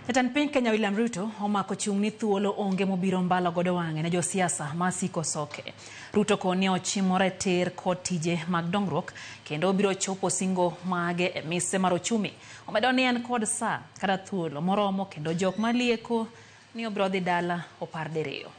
Jatend piny Kenya William Ruto omako chung' ni thuolo onge mobiro mbalo godo wang'e ne josiasa ma siko soke. Ruto koni ochimore tir kod tije mag dongruok kendo obiro chopo singo mage e mise mar ochumi. Omedo ni en kod saa kata thuolo moromo kendo jok malieko ni obiro dhi dala opar diriyo.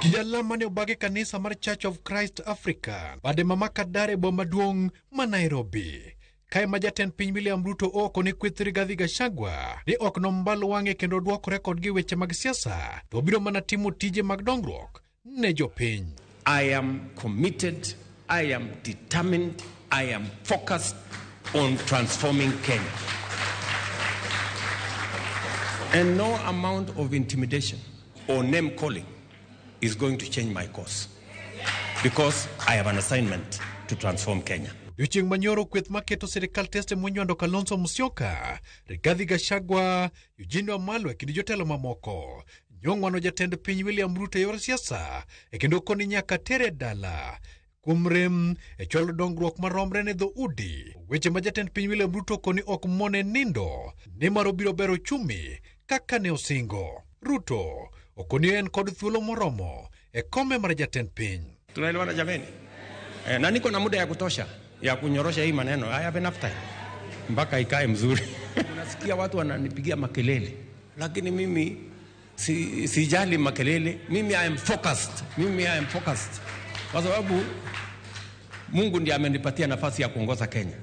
Kijala mane obagi kanisa mar Church of Christ Africa bade mama Kadare boma maduong' ma Nairobi. Kae ma jatend piny William Ruto oko ne kweth Rigathi Gachagua ni ok nombal wang'e kendo dwokore kodgi weche mag siasa to obiro mana timo tije mag dongruok ne jopiny. I am committed, I am determined, I am focused on transforming Kenya. And no amount of intimidation or name calling is going to change my course because I have an assignment to transform Kenya. Odiochieng' manyoro kweth maketo sirikal teste monywando Kalonzo Musyoka, Rigathi Gachagua, Eugene Wamalwa kendo jotelo mamoko nyong'wano jatend piny William Ruto e yor siasa e kendo koni nyaka tere dala kuom rem e chwalo dongruok maromre ne dhoudi. Weche ma jatend piny William Ruto koni ok mone nindo nimar obiro bero ochumi kaka ne osingo. Ruto okoni en kod thuolo moromo e kome mar jatend piny. Tunaelewana jameni? Na niko na muda ya kutosha ya kunyorosha hii maneno. I have enough time mpaka ikae mzuri. Unasikia watu wananipigia makelele, lakini mimi sijali makelele. Mimi I am focused. Mimi I am focused kwa sababu Mungu ndiye amenipatia nafasi ya kuongoza Kenya,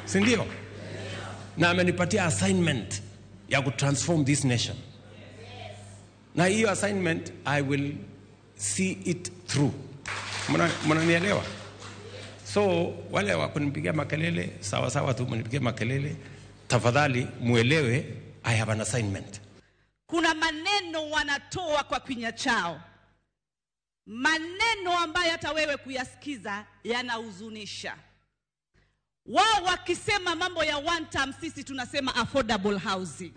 si ndio? Na amenipatia assignment ya kutransform this nation, na hiyo assignment I will see it through. Mnanielewa? So wale wa kunipigia makelele, sawa sawa tu mnipigie makelele, tafadhali muelewe I have an assignment. Kuna maneno wanatoa kwa kinywa chao, maneno ambayo hata wewe kuyasikiza yanahuzunisha. Wao wakisema mambo ya one term, sisi tunasema affordable housing.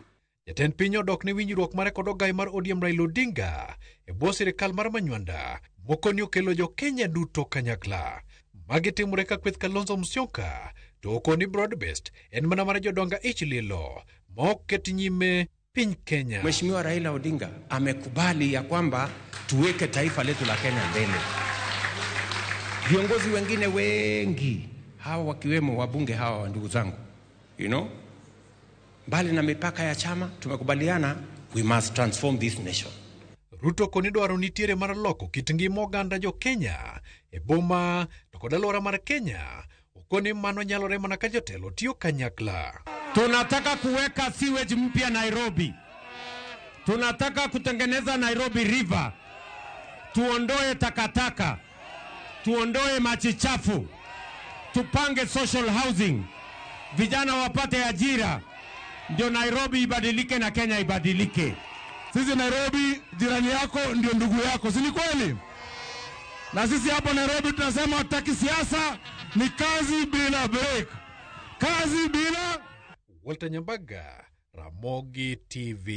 Jatend piny odok ne winjruok mare kod ogai mar ODM Raila Odinga e bwo sirikal mar Manywanda moko ni okelo jo Kenya duto kanyakla. Magi timore ka kweth Kalonzo Musyoka to okoni broad based en mana mar jodonga ich lilo ma ok ket nyime piny Kenya. Mheshimiwa Raila Odinga amekubali ya kwamba tuweke taifa letu la Kenya mbele. Viongozi wengine wengi hawa wakiwemo wabunge hawa wa ndugu zangu, mbali na mipaka ya chama tumekubaliana we must transform this nation. Ruto koni dwaro nitiere mar loko kit ngima oganda jo Kenya e boma to kod alwora mar Kenya. Okoni mano nyalore mana ka jotelo tiyo kanyakla. Tunataka kuweka sewage mpya Nairobi. Tunataka kutengeneza Nairobi River. Tuondoe takataka. Tuondoe maji chafu. Tupange social housing. Vijana wapate ajira. Ndio Nairobi ibadilike na Kenya ibadilike. Sisi Nairobi, jirani yako ndio ndugu yako, si ni kweli? Na sisi hapa Nairobi tunasema hatutaki siasa, ni kazi bila break. Kazi bila. Walter Nyambaga, Ramogi TV.